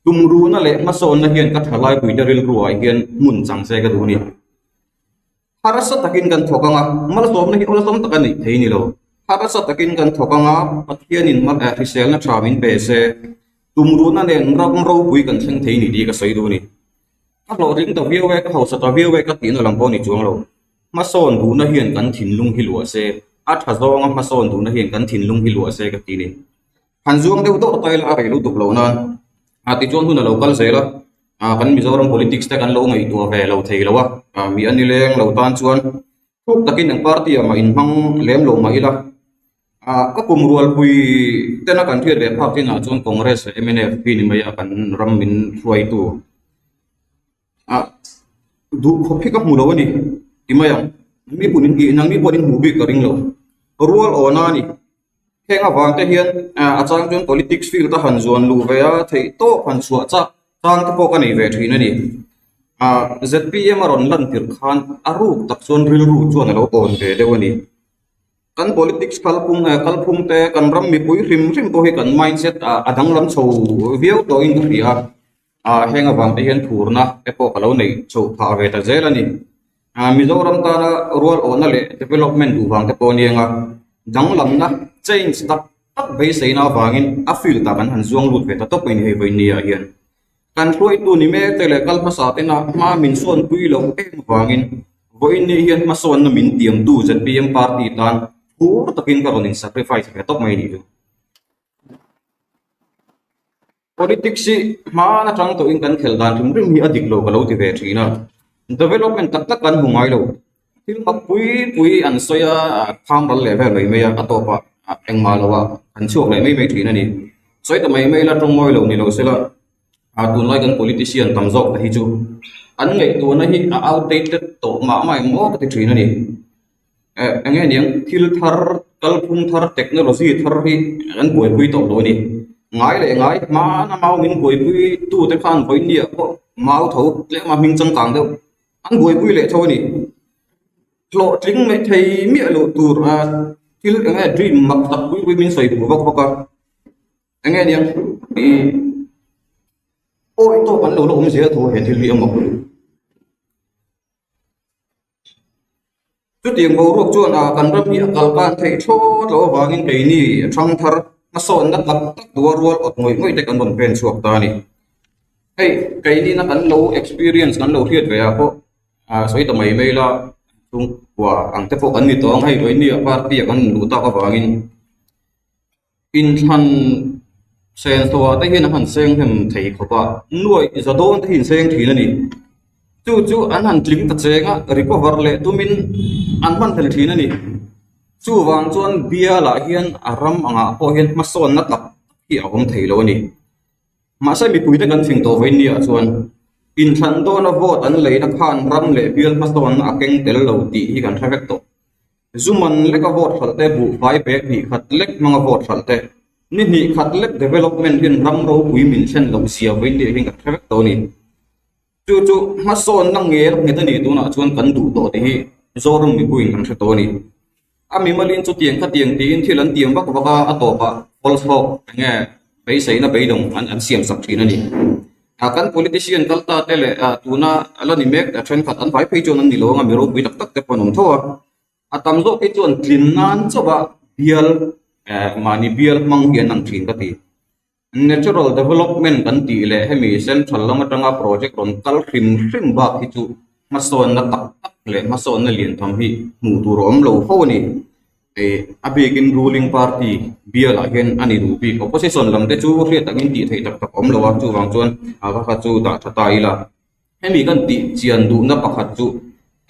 tumruhna leh hmasawnna hian ka thalai puite rilruah hian hmun chang se ka duh a ni. Harsa takin kan thawk ang a, malsawmna hi awlsam tak a nih thei ni lo. Harsa takin kan thawk ang a, Pathianin hriselna tha min pe se, tumruhna nen ram ropui kan thleng thei ni tih ka sawi duh a ni. Ka hlawhtling ta viau e, ka hausa ta viau e ka tihna lam pawh a ni chuang lo. Hmasawn duhna hian kan thinlung hi luah se, a tha zawnga hmasawn duhna hian kan thinlung hi luah se ka ti a ni. Han zuang deuh deuh ta ila a rei lutuk lo nan a tichuan hun a lo kal zel a, ah kan Mizoram politics te kan lo ngaihtuah ve lo thei lo a, ah mi a ni leng lo tan chuan thuk takin eng party ah mah inhmang lem lo mah ila ah ka kum rualpui tena kan hriat ve phak chinah chuan Congress leh mnf hi ni mai a kan ram min hruaitu. Ah duh khawp hi ka hmu lo a ni ti mai ang nangni pawhin in nangni pawhin in hmuh bik ka ring lo rual awna a ni heng avang te hian ah a chang chuan politics field a han zuan luh ve a theih tawp han chhuah chak chang te pawh ka nei ve thin a ni ah Z P M a rawn lan tirh khan a ruk tak chuan rilru chuan a lo awn ve deuh a ni kan politics kalphung eh kalphung te kan ram mipui hrim hrim pawh hi kan mindset ah a danglam chho viau tawhin ka hria a. Ah heng avang te hian phurna te pawh ka lo neih chhoh phah ve ta zel a ni. Ah Mizoram tana rual awhna leh development duh vang te pawh a ni ang a, danglamna change tak tak beiseina avangin a field ah kan han zuang lut ve ta tawp mai ni hei vawiin ni ah hian. Kan hruaitu ni mek te leh kal hmasa tena hma min sawnpui loh em avangin vawiin ni hian hmasawnna min tiamtu zpm party tan phur takin ka rawn in sacrifice ve tawp mai a nih chu. Politics hi hmaan atang tawhin kan khelh dan hrim hrim hi a dik lo ka lo ti ve thin a, development tak tak kan hmu ngai lo. Thil mak pui pui an sawi a, kham ral leh vel mai mai a, a tawpah engmah lo ah an chhuak leh mai mai thin a ni. Sawi ta mai mai la tawngmawi lo ni lo sela, ah tunlai kan politician tam zawk te hi chu an ngaihtuahna hi a outdated tawh mah mah em aw ka ti thin a ni. Eh eng nge niang thil thar kalphung thar technology thar hi an buaipui tawh lo a ni ngai leh ngai hmana mau min buaipui tu te khan vawinia pawh mau tho tlem a hming changkang deuh an buaipui leh tho a ni hlawhtling mai thei miah loh tur a thil eng nge dream mak tak pui pui min sawi duh vak bawk a eng nge niang ih awi tawk an lo la awm zel tho he thil hi a mak lutuk. Chutiang boruak chuan ah kan ram hi a kal kan theih thlawt loh avangin keini thangthar hmasawnna tak tak duha rual awt ngawih ngawih te kan rawn pen chhuak ta a ni. Hei keini na kan lo experience kan lo hriat ve ah pawh ah sawi ta mai mai la chhungkua ang te pawh kan ni tawh ang hei vawiin ah party ah kan luh tak avangin Inthlan sensuah te hian an han seng hnem thei khawp a, nuaih za dawn te hi in seng thin a ni. Chu chu an han tling ta cheng a, recover leh tumin an hman hlel thin a ni. Chuvang chuan bialah hian a ram angah pawh hian hmasawnna tak hi a awm thei lo a ni. Mahse mipuite kan fing tawh vawiin niah chuan inthlan dawna vote an leina khan ram leh bial hmasawnna a keng tel lo tih hi kan hre vek tawh. Zu man leka vote hralh te, buhfai bag hnih khat lek hmanga vote hralh te, ni hnih khat lek development hian ram ropui min thlen loh zia vawiin niah hian kan hre vek tawh a ni. Chu chu hmasawnna ngel nghet a ni tunah chuan kan duh tawh tih hi Zoram mipuiin kan hre tawh a ni. A mimalin chutiang khatiang tiin thil an tiam vak vak a, a tawpah false hope eng nge beiseina beidawng an an siam sak thin a ni. Ah kan politician kal ta te leh ah tuna la ni mek a thenkhat an vai phei chuan an ni lo anga mi ropui tak tak te pawh an awm tho a. A tam zawk hi chuan tlin nan chauh a bial eh mahni bial hmang hi an ang thin ka ti. Natural development kan tih leh hemi central lam atanga project rawn kal hrim hrim bak hi chu hmasawnna tak tak leh hmasawnna lian tham hi hmuh tur a awm lo fo a ni. Ih a bikin ruling party bialah hian a ni duh bik opposition lam te chu hriat takin tih theih tak tak a awm lo a chuvang chuan a va kha chu dah tha ta ila. Hemi kan tih chian duhna pakhat chu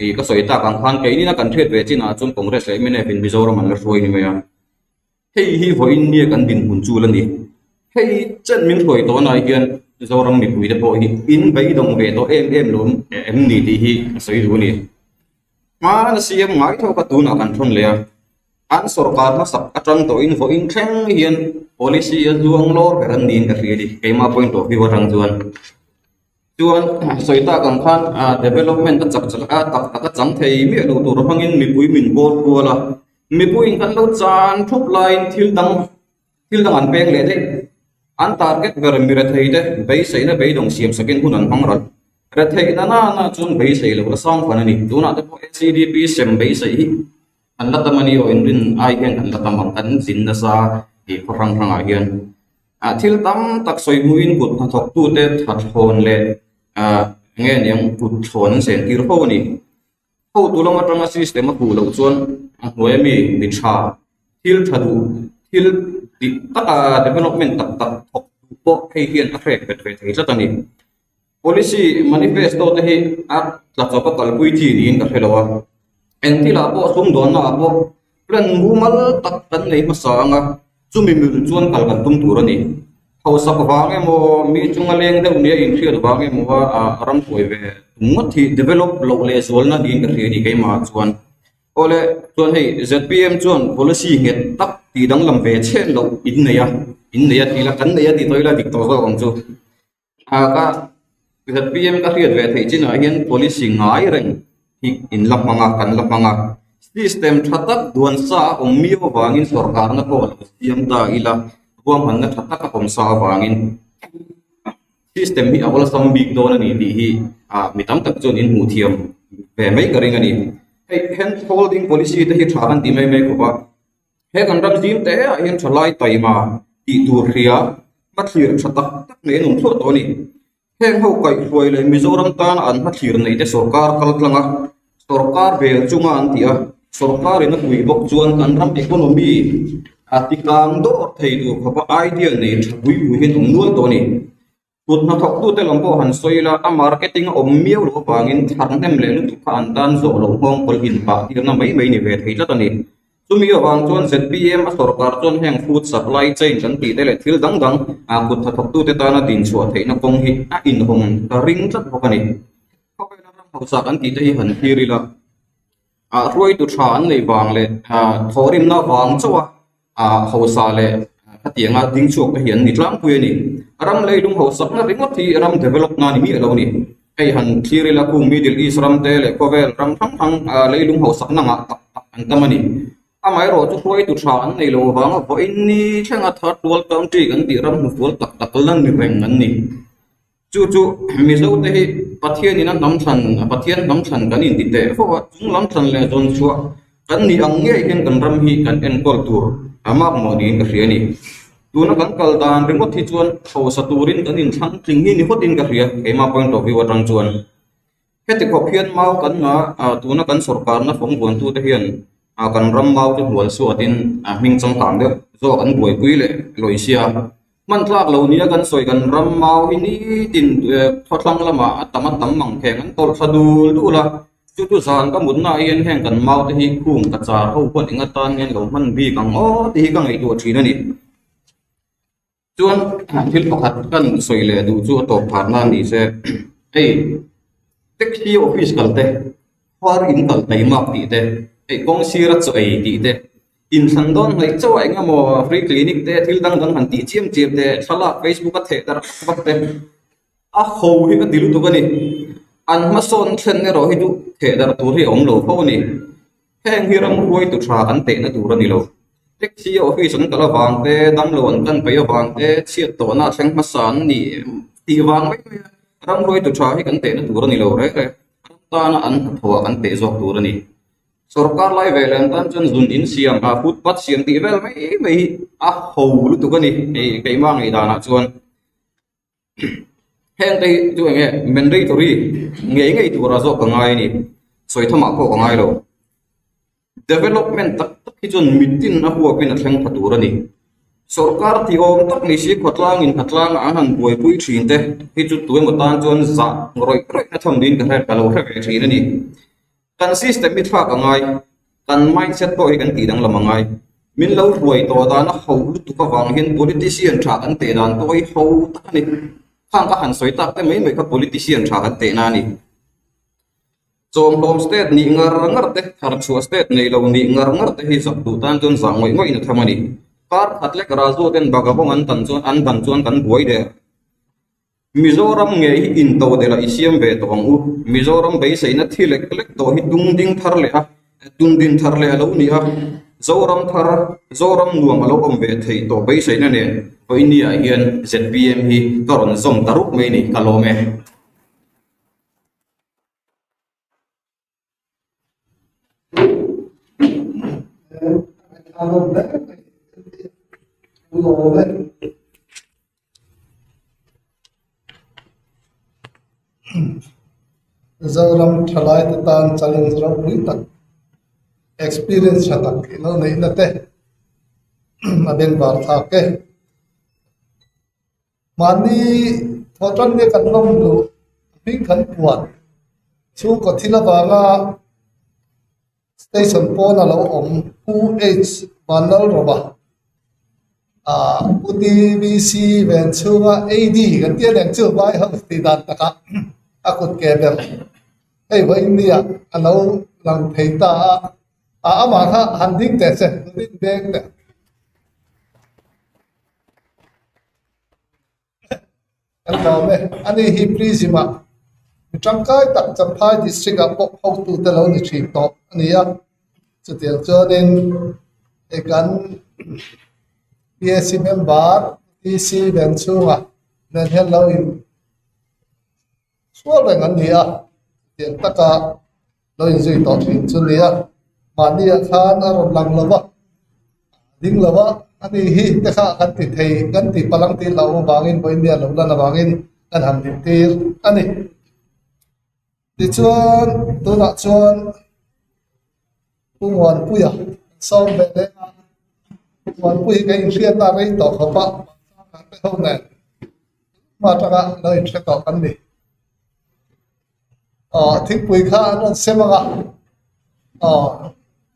ih ka sawi tak ang khan keini na kan hriat ve chinah chuan Congress leh mnf in Mizoram an la hruai ni mai a. Hei hi vawiin nia kan dinhmun chu la ni. Hei chen min hruai tawnah hian Zoram mipuite pawh hi in beidawng ve tawh em em lo em ni tih hi a sawi duh a ni. Hmana CM ngai tho kha tunah kan thawn leh a, an sorkar hmasak atang tawhin vawiin thleng hian policy a zuang lawr ber an niin ka hria a ni, keimah point of view atang chuan. Chuan sawi tak ang khan development a chak chak a, tak tak a chang thei miah lo tur hmangin mipui min bawr kual a, mipuiin kan lo chan thup laiin thil dang thil dang an peng leh daih. An target ber mi rethei te beiseina beidawng siam sakin hun an hmang ral. Retheihna nana chuan beisei lo la sang fan a ni. Tunah te pawh ACDP sem beisei hi an la tam a ni aw, inrin ai hian kan la tam ang, kan zin nasa tih khaw hrang hrangah hian. Ah thil tam tak sawi hmuhin kut hnathawktute thathlawn leh ah nge niang kut thlawn an sen tir fo a ni. Hotu lam atanga system a hmuh loh chuan a hnuaia mi mi tha thil tha duh thil tih taka development tak tak thawk duh pawh hei hian a hrek bet ve thei tlat a ni. Policy manifesto te hi a tla chawp a kalpui chi niin ka hre lo a, eng thilah pawh sumdawnna ah pawh plan mumal tak kan nei hmasa ang a, chumi mil chuan kal kan tum tur a ni. Hausak vang emaw mi chunga leng deuh nia inhriat vang emaw a ram huai ve tum ngawt hi develop loh leh zualna niin ka hria a ni keimah chuan. Awle chuan hei zpm chuan policy nghet tak tih danglam ve chhen loh in nei a, in nei a tih ila kan nei a tih tawh ila dik tawh zawk ang chu. Ka zpm ka hriat ve theih chinah hian policy ngai reng hi in la hmang a, kan la hmang a. System tha tak duan sa a awm miau avangin sorkarna pawh a lo siam ta ila, ruahmanna tha tak a awm sa avangin system hi a awlsam bik dawn a ni tih hi ah mi tam tak chuan in hmuh thiam ve mai ka ring a ni. Hei hand holding policy te hi tha kan ti mai mai khawp a. He kan ram zim te ah hian thalai taima tih tur hria hmathlir tha tak tak nei an awm thluah tawh a ni. Heng ho kaihhruai leh Mizoram tana an hmathlir nei te sorkar kal tlang a, sorkar vel chunga an tih a, sorkarin a pui bawk chuan kan ram economy a tikang dawr thei tur khawpa idea nei tha pui pui hi an awm nual tawh a ni. Kut hnathawktute lam pawh han sawi ila, a marketing a awm miau loh avangin thar hnem leh lutuk kha an tan zawh loh nghawng pawlh inpah tirna mai mai ni ve thei tlat a ni. Chumi avang chuan zpm a sorkar chuan heng food supply chain kan tih te leh thil dang dang kut hnathawktute tana dinchhuah theihna kawng hi a inhawng ta ring tlat bawk a ni. Khawvela ram hausa kan tih te hi han thlir ila, hruaitu tha an neih vang leh thawhrimna vang chauh a hausa leh khatianga ding chhuak te hi an ni tlangpui a ni. Ram leilung hausakna ringawt hi ram develop na ni miah lo a ni. Hei han thlir ila kung Middle East ram te leh khawvel ram hrang hrang leilung hausakna ngah tak tak an tam a ni. Amaherawh chu hruaitu tha an nei lo avanga vawiin ni thlenga third world country kan tih ram hnufual tak tak la ni reng an ni. Chu chu Mizote hi Pathianin a hnam thlan, Pathian hnam thlan kan inti teh fo a, chung lam thlan leh zawn chhuah kan nih ang ngei hian kan ram hi kan enkawl tur a mak mawh niin ka hria a ni. Tuna kan kal dan ringawt hi chuan hausa turin kan inthlang tling hi ni hawtin ka hria, keimah point of view atang chuan. Heti khawp hian mau kan nga tuna kan sorkarna fawng vuantute hian kan ram mau chu hnual suatin hming changkang deuh zawk an buaipui leh lawi sia. Hman tlak lo nia kan sawi kan ram mau hi nitin khawthlang lamah a tam a tam mang kheng an tawlh thla dul dul a, chu chu zan ka mutna ah hian heng kan mau te hi khung ka char ho huan eng atan hian lo hman bik ang aw tih hi ka ngaihtuah thin a ni. Chuan thil pakhat kan sawi leh duh chu a tawp phah na ni se, hei taxi office kal te, khuar in kal tai mak tih te, hei kawng sira chaw ei tih te, inthlan dawn hnaih chauh ah eng emaw free clinic te thil dang dang han tih chiam chiam te, thlalak facebook a theh darh vak te, a ho hi ka ti lutuk a ni. An hmasawn thlen erawh hi chu theh darh tur hi a awm lo fo a ni. Heng hi ram hruaitu tha kan tehna tur a ni lo. Taxi office an kal avang te, damlo an kan peih avang te, chhiat tawhna a thleng hmasa an ni tih vang mai mai a, ram hruaitu tha hi kan tehna tur a ni lo reng reng. Ram tana an hnathawh ah kan teh zawk tur a ni. Sorkar lai ve leh an tan chuan zun in siam, footpath siam tih vel mai mai hi a ho lutuk a ni, hei keimah ngaihdanah chuan. Heng te hi chu eng nge mandatory ngei ngei tura zawk ka ngai a ni, sawi thamah pawh ka ngai lo. Development tak tak hi chuan mitin a huapin a thleng pha tur a ni. Sorkar ti awm tak ni si khawtlangin hnatlanga an han buaipui thin te hi chu tuemaw tan chuan zah rawih rawih na tham niin ka hre ka lo hre ve thin a ni. Kan system hi thlak a ngai, kan mindset pawh hi kan tih danglam a ngai. Min lo hruai tawh dan a ho lutuk avang hian politician tha kan teh dan pawh hi ho tak a ni. Khang ka han sawi tak te mai mai kha politician tha kan tehna a ni. Chawmhlawm state nih ngar ngar te, tharchhuah state nei lo nih ngar ngar te hi zak duh tan chuan zah ngawih ngawih in a tham a ni. Kar khat lek Raju ten Bagabawng an tan chuan an ban chuan kan buai der. Mizoram ngei hi intodelh a i siam ve tawh ang u. Mizoram beiseina thi lek lek tawh hi tung ding thar leh a, tung din thar leh a lo ni a. Zoram thar, Zoram nuam a lo awm ve thei tawh beiseina nen vawinia hian zpm hi ka rawn zawm ta rup mai ni, ka lawm e. Zoram thalai te tan challenge ropui tak experience tha tak ilo neihna te a bengvar thlak e. Mahni thawhtan nge kan lawm luh hming kan puan chhungkaw thil avanga station pawn a lo awm Pu H Vanlalrova ah Pu TBC ven chhunga AD kan tih aniang chu vai ho tih dan takah a kut ke ber hei vawiin nia a lo lang thei ta a ah amah kha han ding teh che rin beng teh. Kan lawm e. Ani hi Prism ah mi tangkai tak Champhai district ah pawh hotute lo ni thin tawh a ni a. Chutiang chuanin hei kan PAC member PC Venchhunga nen hian lo in sual reng an ni a. Chutiang taka lo inzui tawh thin chu nia mahni ah khan a rawn lang lo va ding lo va ani hi te kha kan ti thei kan ti palang tih loh avangin vawiin lo lan avangin kan han din tir a ni tichuan tunah chuan Pu Muanpuia sawm ve leh a Pu Muanpui hi ka inhriat a rei tawh khawp a te ho nen hma atanga lo inhre tawh kan ni. Aw thingpui kha an rawn sem ang a aw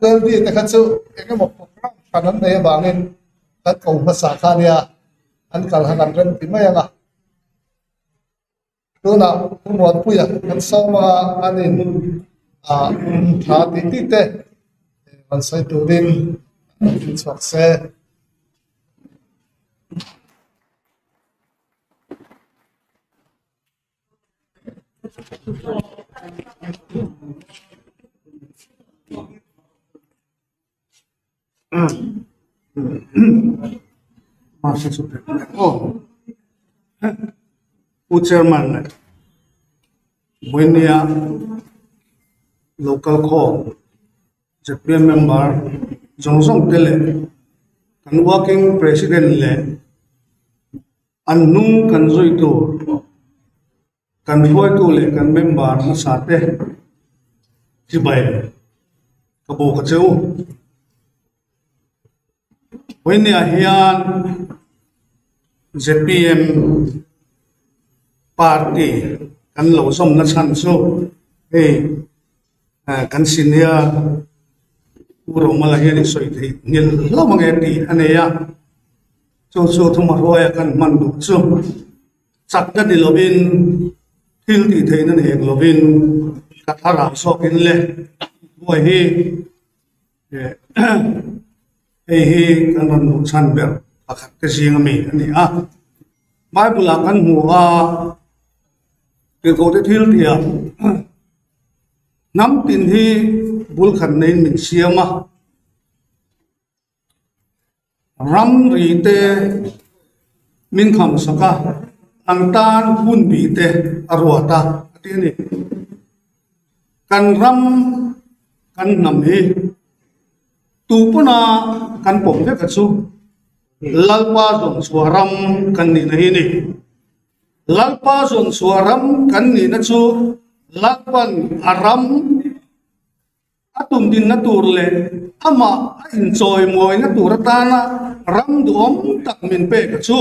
Weldy te kha chu eng emaw program hran an nei avangin kan ko hmasa kha ania an kal han an rem ti mai ang a tunah Pu Muanpuia kan sawm a an in ah tha tih tih te rawn sawi turin an chhuak se. Pu Chairman leh Vawinia local khawm zpm member zawng zawng te leh kan working president leh An hnung kan zui tur, kan hruaitu leh kan member hmasa te chibai ka bawk a che u. Vawinia hian zpm party kan lo zawmna chhan chu hei kan senior Pu Romala hian i sawi theih nghilh hlauh ange tih a nei a. Chu chu thumahruaia kan hman duh chu chakna ni lovin thil tih theihna ni hek lovin ka thlarau zawkin le buai hi hei hi kan rawn hmuh chhan ber pakhat te zing ami a ni a. Bible ah kan hmu a tirhkohte thil tih ah hnam tin hi bul khat neiin min siam a. Ramri te min kham sak a, an tan hun bih te a ruat a, a ti a ni. Kan ram kan hnam hi tu pawna kan pawm vek a chu Lalpa zawn chhuah ram kan nihna hi a ni. Lalpa zawn chhuah ram kan nihna chu Lalpan a ram A tumdinna tur leh amah a inchawimawina tur atana ram duhawm tak min pek a chu.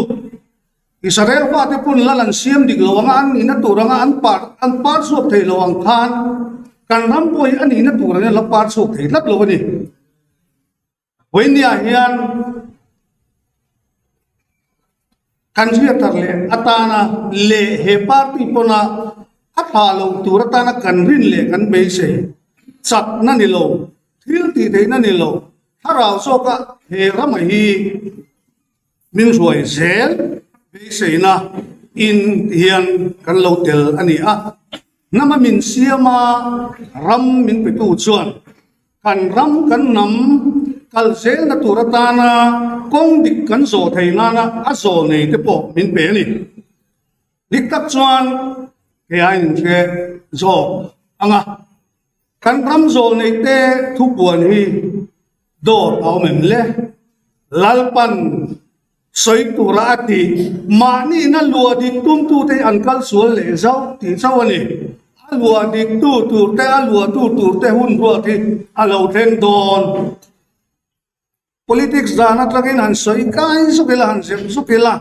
Israel fate pawn lal an siam dik lo anga an nihna tur anga an par an par chhuak thei lo ang khan kan ram pawh hi a nihna tur angin a la par chhuak thei tlat lo a ni. Vawinia hian kan hriat thar leh atana leh he party pawna. A thlah loh tur atana kan rin leh kan beisei chakna ni lo, thil tih theihna ni lo, thlarau zawka he rama hi min hruai zel beiseina in hian kan lo tel a ni a. Hnama min siama ram min petu chuan Kan ram kan hnam kal zelna tur atana kawng dik kan zawh thei nana a zawl nei te pawh min pe a ni. Dik tak chuan kei aiin inhre zawk ang a, kan ram zawl nei te thupuan hi dawr a awm em le? Lalpan sawi tura a tih mahniin a luah dik tumtute hi an kal sual leh zauh tih chauh a ni. A luah diktu turte, a luahtu turte hun ruat hi a lo thleng dawn. Politics dan atangin han sawi kai zuk ila, han zep zuk ila.